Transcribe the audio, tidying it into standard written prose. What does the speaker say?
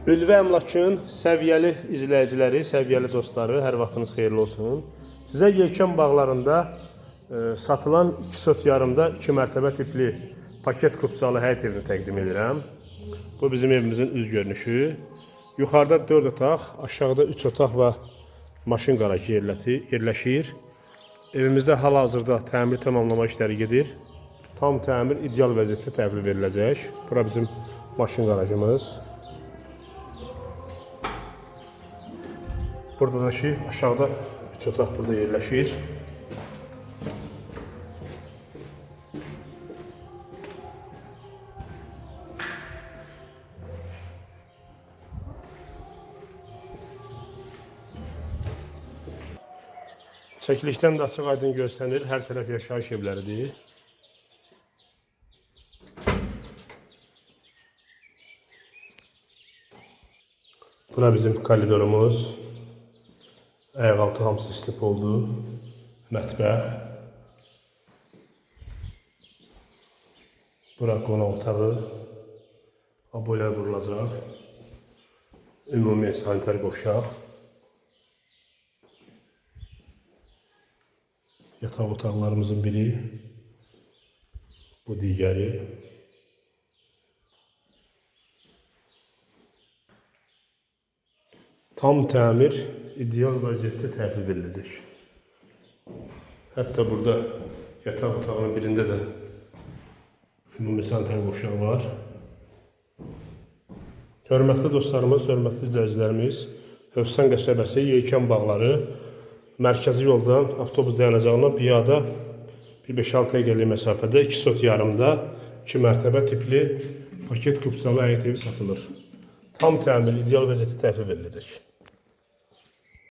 Ülvi Əmlakın səviyyəli izləyiciləri, səviyyəli dostları, hər vaxtınız xeyirli olsun. Sizə Yekən bağlarında satılan 2 sot yarımda 2 mərtəbə tipli paket kupçalı həyət evini təqdim edirəm. Bu bizim evimizin üz görünüşü. Yuxarıda 4 otaq, aşağıda 3 otaq və maşın qarajı yerləşir. Evimizdə hal-hazırda təmir tamamlama işləri gedir. Tam təmir ideal vəziyyətdə təhvil veriləcək. Bura bizim maşın qarajımız. Burada da ki, aşağıda 3 otaq burada yerləşir. Çəkilişdən də açıq aydın göstərir. Hər tərəf yaşayış evləridir. Bura bizim koridorumuz. Ayaqaltı hamısı istip oldu. Mətbəx. Bura qonaq otağı. Aboylar vurulacaq. Ümumi sanitar qovşaq. Yataq otaqlarımızın biri. Bu digəri. Tam təmir ideal vəziyyətdə təhvil veriləcək. Hətta burada yataq otağının birində də ümumi sanitar qovşaq var. Hörmətli dostlarımız, hörmətli izləyicilərimiz, Hövsan qəsəbəsi, Yeykən bağları, mərkəzi yoldan avtobus dayanacağından piyada bir 5-6 dəqiqəlik məsafədə 2 sot yarımda 2 mərtəbə tipli paket kupçalı həyət evi satılır. Tam təmir, ideal vəziyyətdə təhvil veriləcək.